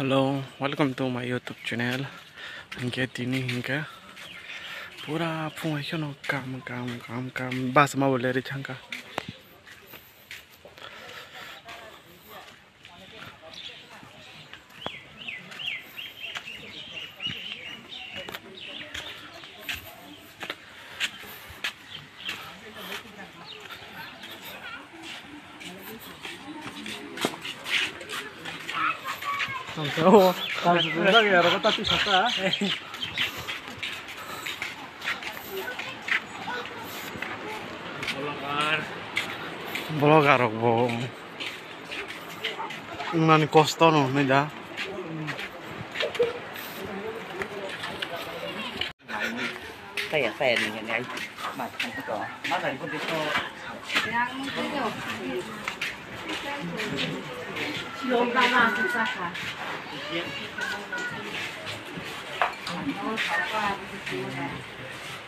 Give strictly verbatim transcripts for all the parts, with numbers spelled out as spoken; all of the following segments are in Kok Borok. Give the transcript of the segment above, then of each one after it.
Hello, welcome to my YouTube channel. Hinkhe tini hinkhe pura phung hai kheno kam, kam, kam, kam, bus ma bo lerwi thangkha. Vlogger rok bo. Wngmani kosto no hwnwi da. Kaya, kaya ni, ni, ai. Ma, ma, ko. Ma, ma, ko, ko.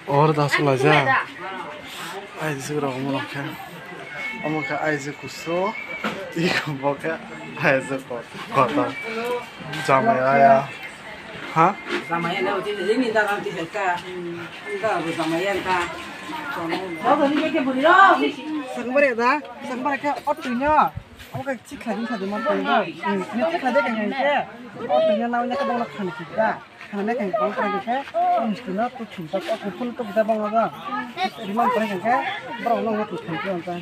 Or da sulaijak. Aisuk rok omo rok khe. Omo khe aisuk kusu. Iko bo khe aisuk kotor. Jamai aya. Ha? Jamai aya, uti ni ni da, uti ni ka. Ka, bu jamai aya ka. Sangbare da, sangbare khe ot tuinyo. Omo khe chikhlai ni sadi man tuinyo. Ni chikhlai de khe khe. Ot tuinyo na, unya ka bang na khani kita. Khana khe bang khe khe, misti no tu thum ta, tu phun tu kita bang ba. Rimang khe khe, borok no tu thum ta.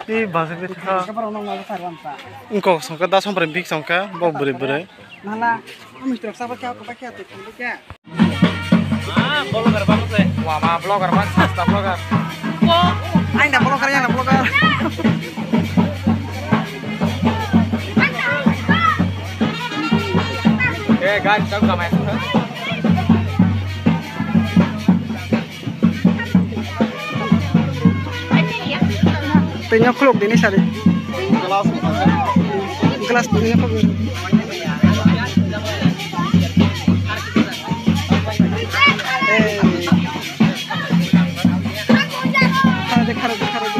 Ti basi bi thaka. Khe borok no ma sa ram ta. Engkok songkha, da sompre bik songkha, bo bwrwi bwrwi. Nala, misti rok sa ba kya, ko ba kya tu thum kya. Ah, vlogger bang se. Wah, ma vlogger bang, sasta vlogger. Aina vlogger, yana vlogger. Eh, guys, jom kamai. Tei nyok khuluk dini sadi. Glass tei nyok khuluk. Khara de, khara de, khara de.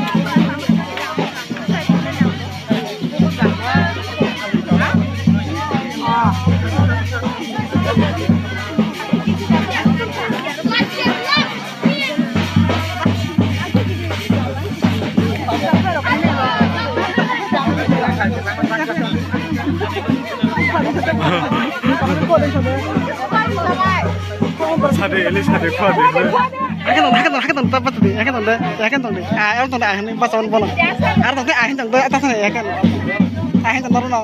Sade, eli sade, khua de. Akheno, akheno, akheno, ta, ta, ta, akheno, de, akheno, de. Ah, el, ta, akheno, basa, bono. Ar, ta, akheno, de, ta, ta, akheno. Akheno, no, no.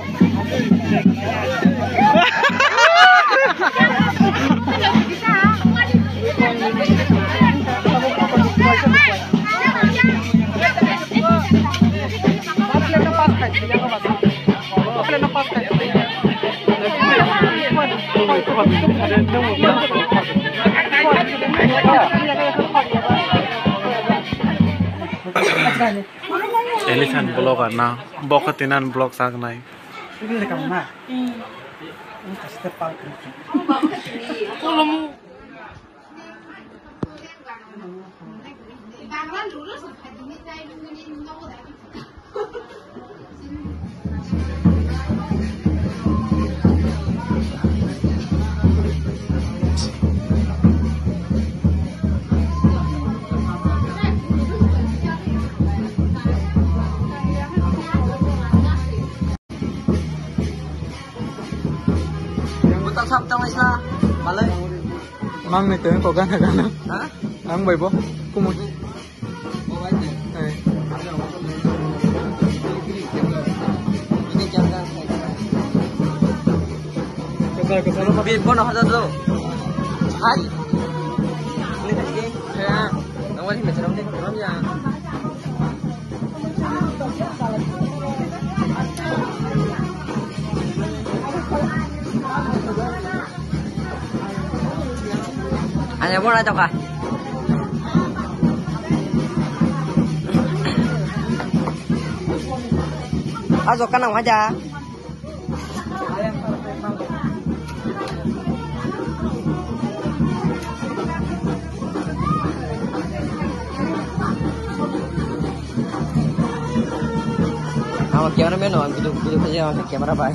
Elisan vlogger na, bokhe tinan vlog chagnai. Buta sab tang sa, malai. Mang ni teng ko gana gana. Ha? Ang bai bo, kumui. Hai. Bi bono hada do. Hai. Ini tadi. Ya. Nang wali macam ni, macam ya. Anya, bo nai tokha. Ajo kana waja. Ang cameraman no, ang video, video khaijak, ang camera bai.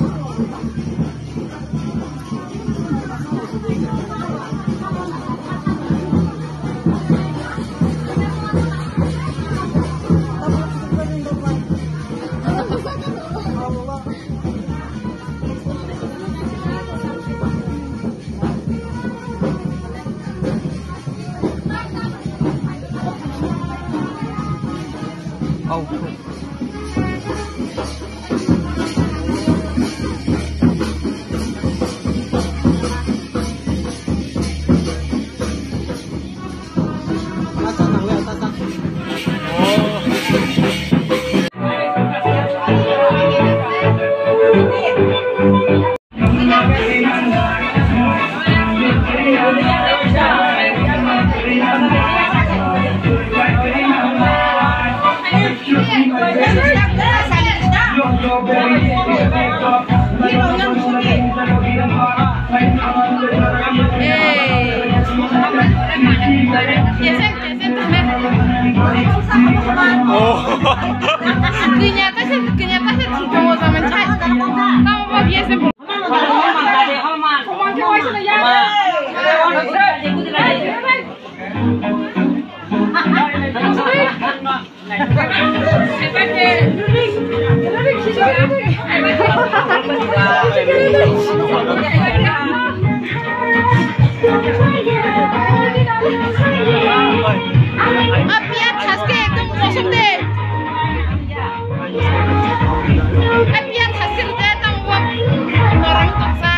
Apia thaske ekdom kosok de. Apia thaske rwde tamo norang toksa.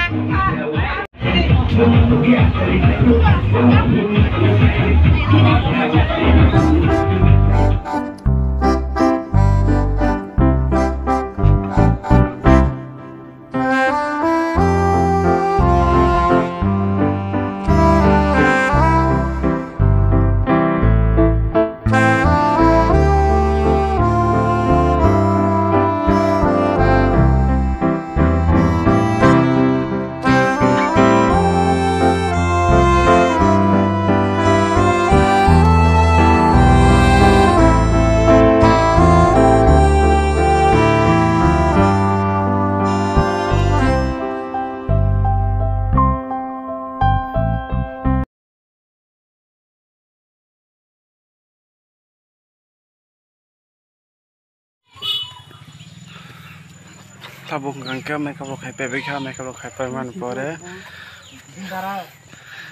Tabuk hwnkha khe makeup rok khai paibai kha, makeup rok khai paimani pore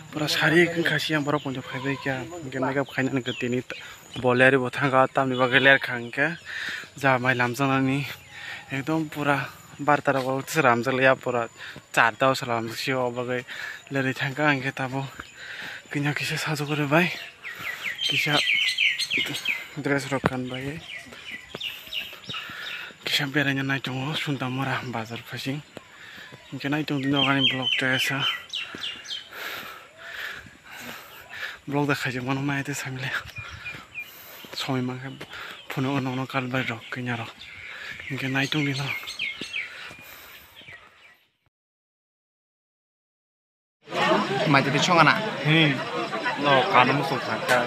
pura sari wngkha, siyang borok poito phaibai kha, hwnkhe makeup khainani hwnkhe tini bo lerwi bo thangkha, tamni bagwi lerkha hwnkhe ja mai lamjaknani ekdom pura barta rok o tisa ramjakliya pura. Charta o salam sio bagwi lerwi thangkha, hwnkhe tabuk kwnyak kisa sajagwi rwbai, kisa dress rok kanbai, kisa beraina naitongo Suntamura bazar phasing. Hwnkhe naitung di nokani vlog tesa vlog da khaijak mano mai tei samile somoi mankhe phunukgo nokno kalbai rok kwnyak rok, hwnkhe naitung di no. Mai tadi chong ana. Hmm. No, kano musu thangka.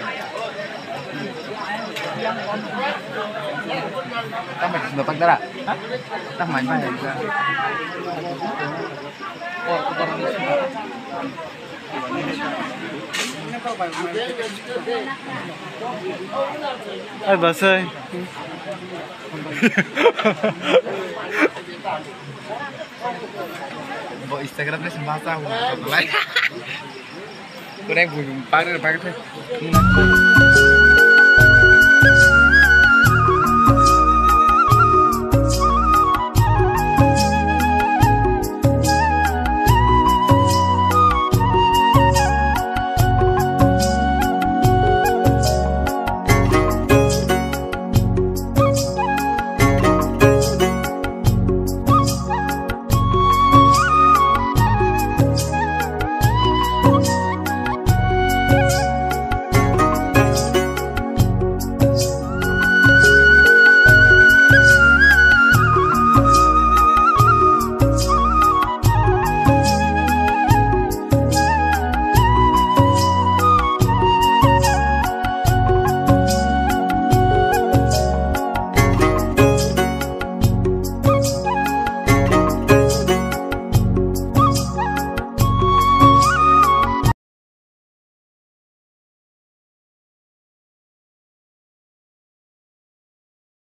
Tamai sunda tak dara. Tamai mai. Ai basai. Bo Instagram le sma sa hu lai. Kurai bu pare pare.